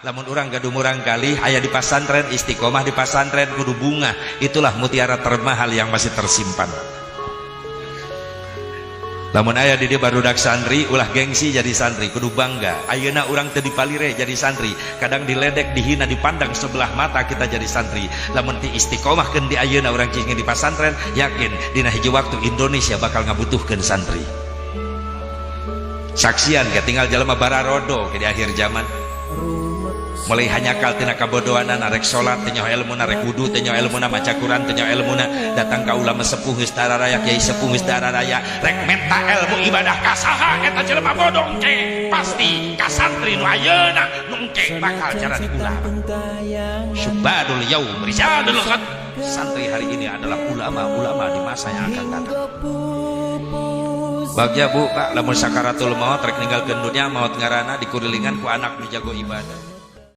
Lamun urang gaduh murang kali aya di pasantren, istiqomah di pasantren, kudu bunga. Itulah mutiara termahal yang masih tersimpan. Lamun aya di dieu barudak santri, ulah gengsi jadi santri, kudu bangga. Ayeuna urang teu dipalire jadi santri, kadang diledek, dihina, dipandang sebelah mata kita jadi santri. Lamun ti istiqomahkeun di ayeuna urang cicing di pasantren, yakin dina hiji waktu Indonesia bakal ngabutuhkeun santri. Saksian ke tinggal jelema bararodo ke di akhir zaman. Mulai hanyakal tina kabodohanan, arek salat teu nyaho ilmuna, rek wudu teu nyaho ilmuna, maca Quran teu nyaho ilmuna, datang ka ulama sepuh geus raya, kiai sepuh geus raya, rek menta ilmu ibadah ka saha eta jelema bodoh engke? Pasti ka santri nu ayeuna, nu engke bakal jadi ulama. Syubbanul yaum rijalul ghad. Santri hari ini adalah ulama-ulama di masa yang akan datang. Bagja, Bu, Pak, lamun sakaratul maut rek ninggalkeun dunya, maot ngarana dikurilingan ku anak nu jago ibadah.